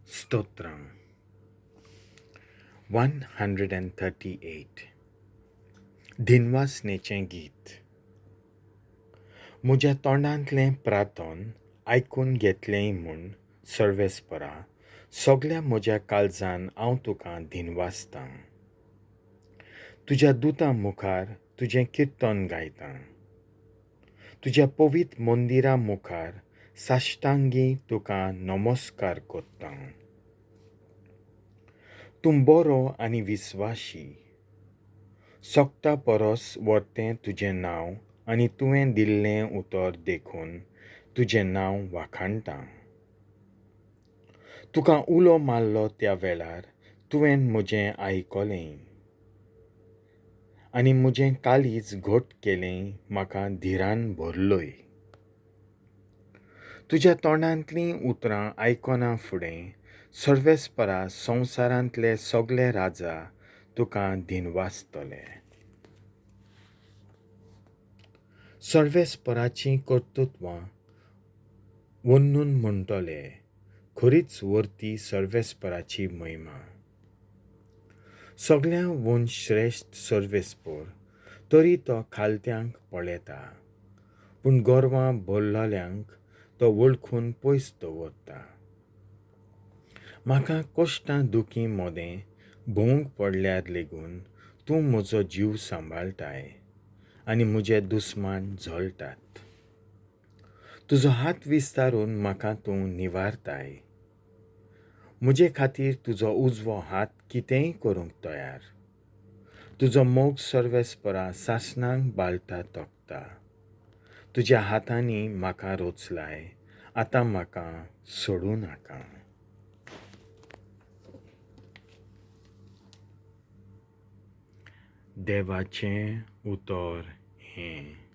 स्तोत्रां. 138. दिनवासनेचें गीत. म्हज्या तोंडांतलें प्रार्थन आयकून घेतलेंय म्हूण सर्वेस्परा, सगल्या म्हज्या काळजान हांव तुका दिनवासतां. तुज्या दुतां मुखार तुजें किर्तन गायतां. तुज्या पवित्र मंदिरा मुखार साश्टांगी तुका नमस्कार करतां. तूं बरो आनी विस्वाशी, सोगटा परस व्हरतें तुजें नांव आनी तुवें दिल्लें उतर देखून तुजें नांव वाखाणटां. तुका उलो मारलो त्या वेळार तुवें म्हजें आयकलें आनी म्हजें काळीज घट केलें, म्हाका धिरान भरलोय. तुज्या तोंडांतलीं उतरां आयकना फुडें सर्वेस्परा संवसारांतले सगले राजा तुका दिनवासतले. सर्वेस्पराचीं कर्तृत्वां वन्नून म्हणटले, खरीच वर्ती सर्वेस्पराची महिमा. सगल्यां वून श्रेश्ठ सर्वेस्पर, तरी तो खालत्यांक पळयता, पूण गोरवां भरलेल्यांक तो वळखून पयस दवरता. म्हाका कश्टां दुखी मोदें भोवंक पडल्यार लेगून तूं म्हजो जीव सांबाळटाय आनी म्हजे दुस्मान जळटात. तुजो हात विस्तारून म्हाका तूं निवारताय. म्हजे खातीर तुजो उजवो हात कितेंय करूंक तयार. तुजो मोग सर्वेस्परा सासणांक बाळटा तोखता. तुज्या हातांनी म्हाका रोचलाय, आतां म्हाका सोडूं नाका. देवाचें उतर हें.